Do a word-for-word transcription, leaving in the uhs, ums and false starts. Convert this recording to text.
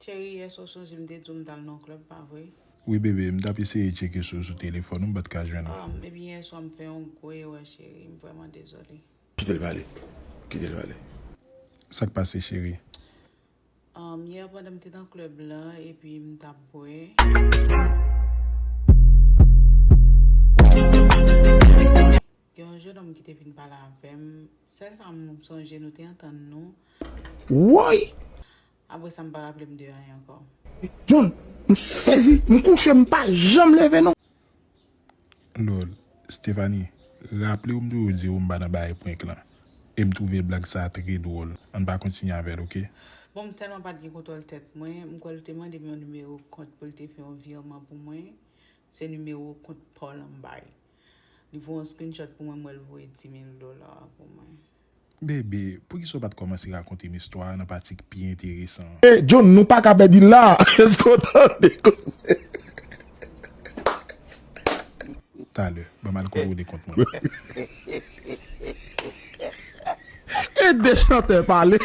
Cheri, yè swa w sonje m te di w m t al nan yon klèb, pa vre? Wi, bebe, m t ap eseye tcheke sou sou telefòn ou, m pa t ka jwenn ou. Um, ebyen, yè swa m fè yon gwo erè, cheri. M vrèman dezole. Kite l pale. Kite l pale. Sa k pase, cheri? Um, yè, pandan m te nan klèb la, epi m t ap bwè, gen yon jennonm ki te vin pale avè m. Sèl sa m sonje, nou te antann nou. Woy! Apre sa, m pa raple m de anyen ankò. John, m sezi, m kouche, m pa janm leve non. Lòl, Stephanie, raple w m toujou di w m pa nan bagay prank lan. E m twouve blag sa a trè dwòl. Ann pa kontinye avè l, oke? Bon, m tèlman pa t gen kontwòl tèt mwen, m kwè l te mande m yon nimewo kont pou l te fè yon virman pou mwen. Se nimewo kont pa w lan m bay. Li voye yon screenshot pou mwen, m wè l voye dis mil dola pou mwen. Bebe, poukisa w pa t kòmanse rakonte m istwa a nan pati k pi enteresan an? E, John, nou pa ka pèdi la. Èske w tande koze? Talè, ban m al kontwole kont mwen. E de chantè pale.